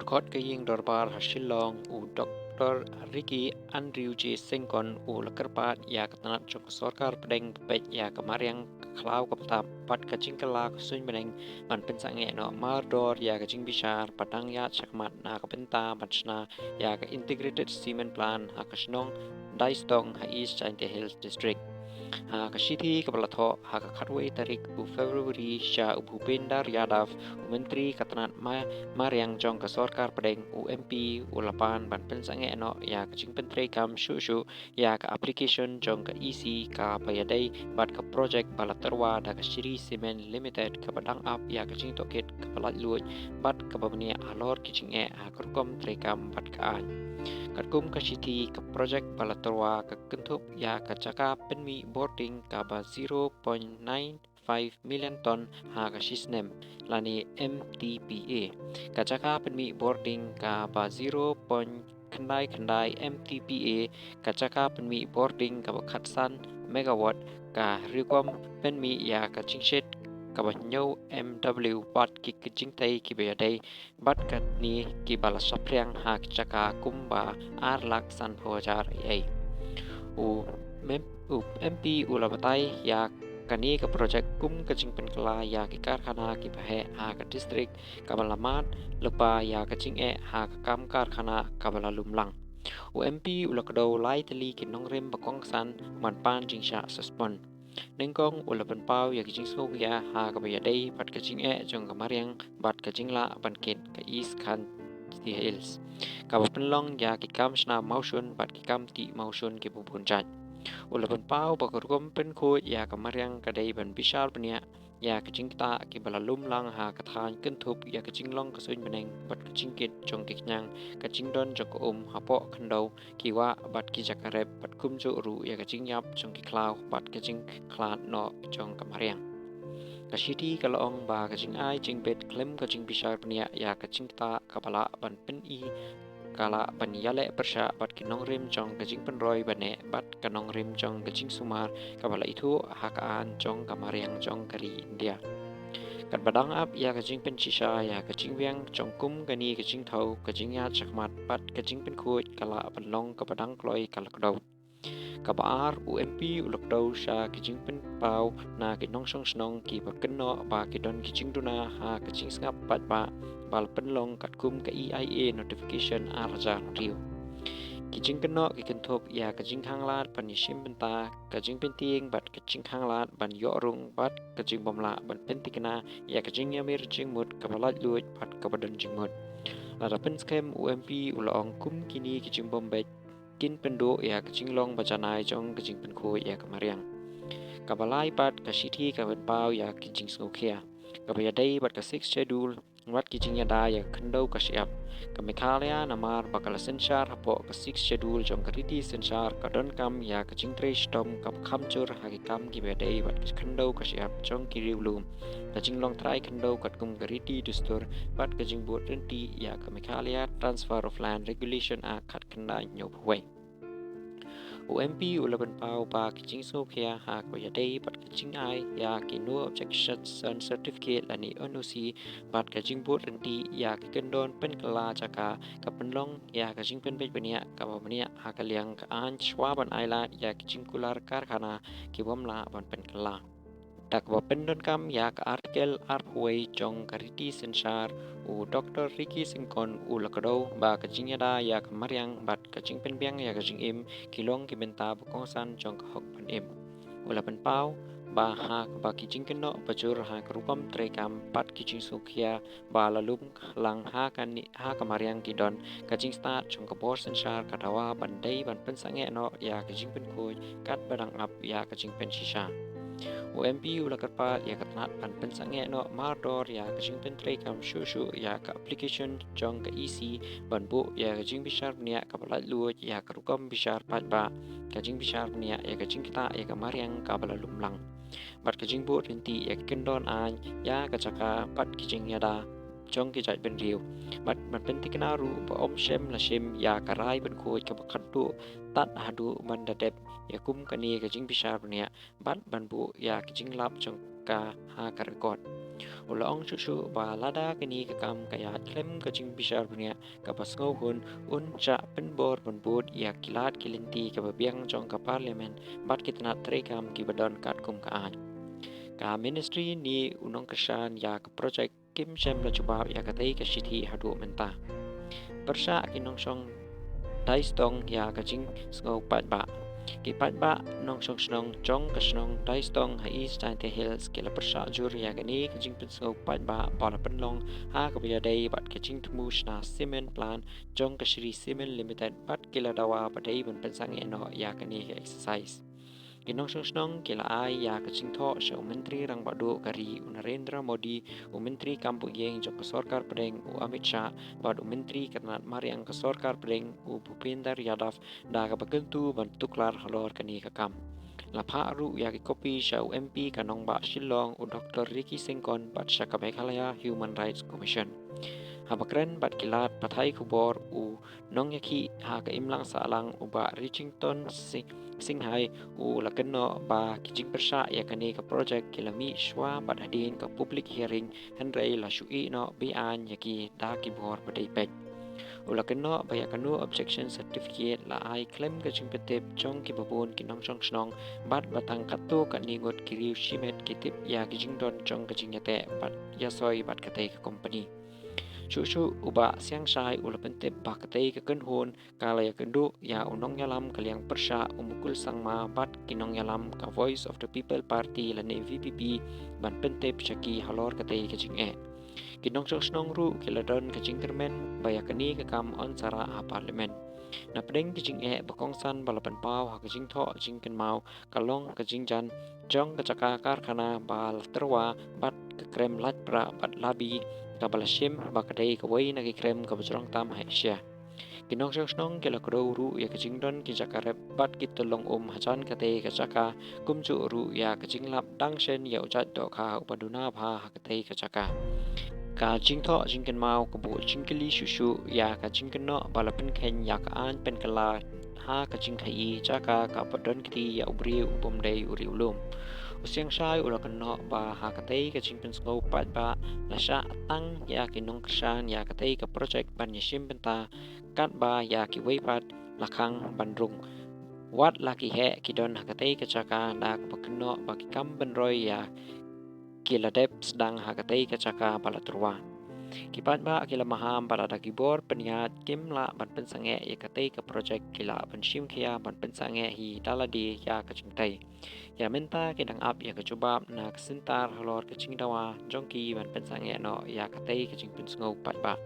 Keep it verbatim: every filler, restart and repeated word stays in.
Kot ka ïing dorbar ha Shillong, u Doktor Ricky Andrew J Syngkon u la kyrpad ïa ka tnat jong ka sorkar pdeng peit ïa ka mariang ka khlaw ka btap bad ka jingkylla ka suiñ bneng ban pynsangeh noh mardor ïa ka jingbishar ba dang ïaid shakhmat na ka bynta ban shna ïa ka Integrated Cement Plant ha ka shnong Daistong ha East Jaintia Hills District. Ha ka shithi kaba la thoh ha ka khatwei tarik u February sha u Bhupender Yadav, u Myntri ka tnat ma-, mariang jong ka sorkar pdeng, u M P u la pan ban pynsangeh noh ïa ka jingpyntreikam shuh shuh ïa ka application jong ka E C kaba ïadei bad ka project ba la tyrwa da ka Shree Cement Limited kaba dang ap ïa ka jingtohkit kaba laitluid bad kaba bniah halor ki jingeh ha ka rukom treikam bad ka aiñ. Katkum ka shithi, ka project ba la tyrwa ka kynthup ïa ka jaka pynmih bording kaba zero point nine five million ton ha ka shisnem lane M T P A, ka jaka pynmih bording kaba zero point khyndai khyndai M T P A, ka jaka pynmih bording kaba khatsan megawatt, ka rukom pynmih ïa ka jingshit kaba hynñiew M W bad ki, ki jingtei kiba ïadei bad katne kiba la saphriang ha ki jaka kumba ar lak sanphew hajar ei ei. U mem-, u M P u la batai ïa kane ka project kum ka jingpynkylla ïa ki karkhana kiba heh ha ka district kaba la mad lypa ïa ka jingeh ha ka kam karkhana kaba la lum lang. U M P u la kdew lai tylli ki nongrim ba kongsan ban pan jingshah suspend. Nyngkong u la pynpaw ïa ka jingsngewkhia ha kaba ïadei bad ka jingeh jong ka mariang bad ka jinglah ban kit ka East Jaintia Hills, kaba pynlong ïa ki kam shna mawshun bad ki kam tih mawshun kiba bun jait. U la pynpaw ba ka rukom pynkhuid ïa ka mariang ka dei ban bishar bniah ïa ka jingktah kiba la lum lang ha ka thaiñ kynthup ïa ka jinglong ka suiñ bneng bad ka jingkit jong ki khñiang, ka jingdon jong ka um hapoh khyndew, ki wah bad ki jaka rep bad kumjuh ruh ïa ka jingïap jong ki khlaw bad ka jingkhlad noh jong ka mariang. Ka shithi ka la ong ba ka jingai jingbit khlem ka jingbishar bniah ïa ka jingktah kaba lah ban pyni ka lah ban ïaleh pyrshah bad ki nongrim jong ka jingpynroi bneng bad ka nongrim jong ka jingsumar kaba la ithuh ha ka aiñ jong ka mariang jong ka ri India. Katba dang ap ïa ka jingpynshisha ïa ka jingbiang jong kum kane ka jingthew, ka jingïaid shakhmat bad ka jingpynkhuid ka lah ban long kaba dang kloi ka la kdew. Kaba ar, u M P u la kdew sha ka jingpynpaw na ki nongshong shnong kiba kynnoh ba ki don ki jingduna ha ka jingsngap paidbah ba la pynlong katkum ka E I A notification ar hajar hynriew. Ki jingkynnoh ki kynthup ïa ka jingkhanglad ban ïashim bynta, ka jingpyntieng bad ka jingkhanglad ban ïoh rung bad ka jingbymlah ban pynthikna ïa ka jingïamir jingmut kaba laitluid bad kaba don jingmut. Lada pynskhem, u M P u la ong kum kine ki jingbymbeit kin pynduh ïa ka jinglong ba janai jong ka jingpynkhuid ïa ka mariang. Kaba lai pat, ka shithi ka pynpaw ïa ka jingsngewkhia kaba ïadei bad ka Sixth Schedule, wat ki jingïada ïa ka khyndew ka shyiap. Ka Meghalaya namar ba ka la synshar hapoh ka Sixth Schedule jong ka riti synshar, ka donkam ïa ka jingtrei shitom kaba kham jur ha ki kam kiba ïadei bad ka khyndew ka shyiap jong ki riewlum, ka jinglong trai khyndew katkum ka riti dustur bad ka jingbud rynti ïa ka Meghalaya Transfer of Land Regulation Act khatkhyndai hynñiewphew wei. U M P u la pynpaw ba ka jingsngewkhia ha kaba ïadei bad ka jingai ïa ki no objection certificate lane N O C bad ka jingbud rynti ïa ka kyndon pynkylla jaka, ka pynlong ïa ka jingpynbeit bniah kaba bniah ha ka liang ka aiñ shwa ban ailad ïa ka jingkular karkhana ki bym lah ban pynkylla. Da kaba pyndonkam ïa ka Article arphew wei jong ka riti synshar, u Doktor Ricky Syngkon u la kdew ba ka jingïada ïa ka mariang bad ka jingpynbiang ïa ka jingim ki long ki bynta ba kongsan jong ka hok ban im. U la pynpaw ba ha kaba ki jingkynnoh ba jur ha ka rukom treikam bad ki jingsngewkhia ba la lum lang ha kane, ha ka mariang ki don, ka jingstad jong ka bor synshar ka dawa ban dei ban pynsangeh noh ïa ka jingpynkhuid katba dang ap ïa ka jingpynshisha. U M P u la kyrpad ïa ka tnat ban pynsangeh noh mardor ïa ka jingpyntreikam shuh shuh ïa ka application jong ka E C ban buh ïa ka jingbishar bniah kaba laitluid ïa ka rukom bishar paidbah, ka jingbishar bniah ïa ka jingktah ïa ka mariang kaba la lum lang, bad ka jingbud rynti ïa ka kyndon aiñ ïa ka jaka bad ki jingïada jong ki jaitbynriew. Bad ban pynthikna ruh ba ym shym la shim ïa ka rai ban khuid kaba khatduh tad haduh ban da dep ïa kum kane ka jingbishar bniah bad ban buh ïa ka jinglap jong ka ha ka record. U la ong shuh shuh ba lada kane ka kam ka ïaid khlem ka jingbishar bniah kaba sngewhun, un shah pynbor ban bud ïa ki lad ki lynti kaba biang jong ka Parliament bad ki tnat treikam kiba don katkum ka aiñ. Ka Ministry ne u nongkyrshan ïa ka projek kim shym la jubab ïa katei ka shithi haduh mynta. Pyrshah ki nongshong Daistong ïa ka jingsngew paidbah. Ki paidbah nongshong shnong jong ka shnong Daistong ha East Jaintia Hills ki la pyrshah jur ïa kane ka jingpynsngew paidbah ba la pynlong ha kaba ïadei bad ka jingthmu shna cement plant jong ka Shree Cement Limited bad ki la dawa ba dei ban pynsangeh noh ïa kane ka exercise. Ki nongshong shnong ki la ai ïa ka jingthoh sha u Myntri Rangbah Duh ka ri u Narendra Modi, u Myntri Kam Ïing jong ka Sorkar Pdeng u Amit Shah bad u Myntri ka tnat mariang ka Sorkar Pdeng u Bhupender Yadav da kaba kyntu ban tuklar halor kane ka kam. La phah ruh ïa ki kopi sha u M P ka nongbah Shillong u Doctor Ricky Syngkon bad sha ka Meghalaya Human Rights Commission. Haba kren bad ki lad pathai khubor u nongïakhih ha ka imlang sahlang u Bah Richington Sing- Singhai u la kynnoh ba ki jingpyrshah ïa kane ka projek ki la mih shuwa bad hadien ka public hearing, hynrei la shu ïeh noh be-aiñ ïa ki da ki bor ba dei peit. U la kynnoh ba ïa kano objection certificate la ai khlem ka jingpyntip jong kiba bun ki nongshong shnong bad ba tang katto katne ngut ki riew shimet ki tip ïa ki jingdon jong ka jingïateh bad ïasoi bad katei ka company. Shuh shuh u Bah Siangshai u la pyntip ba katei ka kynhun ka la ïakynduh ïa u nongïalam ka liang pyrshah u Mukul Sangma bad ki nongïalam ka Voice of the People Party lane V P P ban pyntip sha ki halor katei ka jingeh. Ki nongshong shnong ruh ki la don ka jingkyrmen ba ïa kane ka kam yn sa rah ha Parliament. Na pdeng ka jingeh ba kongsan ba la pynpaw ha ka jingthoh jingkynmaw ka long ka jingjan jong ka jaka karkhana ba la tyrwa bad ka krem lait prah bad labi kaba la shim ba ka dei kawei na ki krem kaba jrong tam ha Asia. Ki nongshong shnong ki la kdew ruh ïa ka jingdon ki jaka rep bad ki tyllong um hajan katei ka jaka, kumjuh ruh ïa ka jinglap dang shen ïa u jait dohkha uba duna bha ha katei ka jaka. Ka jingthoh jingkynmaw ka buh jingkylli shuh shuh ïa ka jingkynnoh ba la pynkheiñ ïa ka aiñ pynkylla ha ka jingkhaïi jaka kaba don kti ïa u briew u bym dei u riewlum. U Siangshai u la kynnoh ba ha katei ka jingpynsngew paidbah la shah tang ïa ki nongkyrshan ïa katei ka projek ban ïashim bynta katba ïa kiwei pat la khang ban rung. Wat la ki heh ki don ha katei ka jaka da kaba kynnoh ba ki kam ban roi ïa ki la dep sdang ha katei ka jaka ba la tyrwa. Ki paidbah ki la maham ba lada ki bor pynïaid kim lah ban pynsangeh ïa katei ka projek ki lah ban shim khia ban pynsangeh hi da lade ïa ka jingtei. Ïa mynta ki dang ap ïa ka jubab na ka syntar halor ka jingdawa jong ki ban pynsangeh noh ïa katei ka jingpynsngew paidbah.